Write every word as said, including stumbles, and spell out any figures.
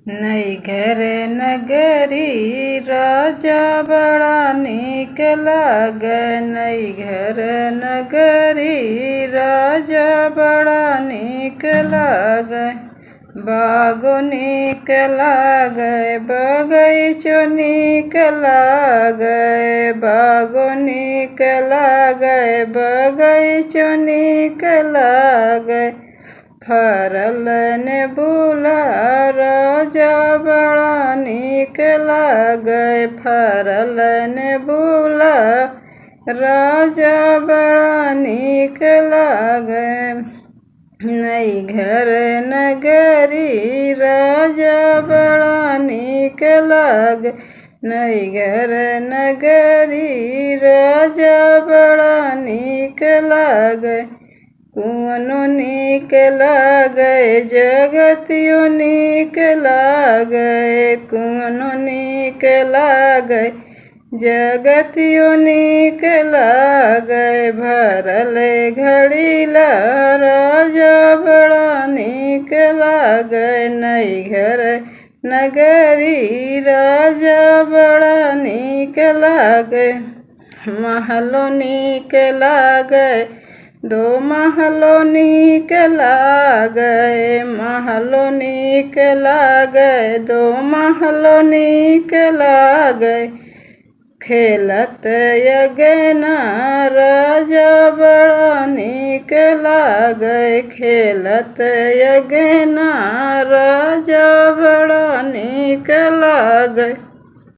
नैहर नगरी राजा बड़ा नीक लागे, नैहर नगरी राजा बड़ा नीक लागे। बागो नीक लागे, बगैचो नीक लागे, बागो नीक लागे, बगैचो नीक लागे। फरल नेबुला राजा बड़ा नीक लागे, फरल नेबुला राजा बड़ा नीक लागे। नैहर नगरी राजा बड़ा नीक लागे, नैहर नगरी राजा बड़ा नीक लागे। कुआनो नीक लागे, जगतियो नीक लागे, कुआनो नीक लागे, जगतियो नीक लागे। भरल घड़ीला राजा बड़ा नीक लागे, नैहर नगरी राजा बड़ा नीक लागे। महलो नीक लागे, दो महलो नीक लागे, महलो नीक लागे, दो महलो नीक लागे। खेलत अगना राजा बड़ा नीक लागे, खेलत अगना राजा बड़ा नीक लागे।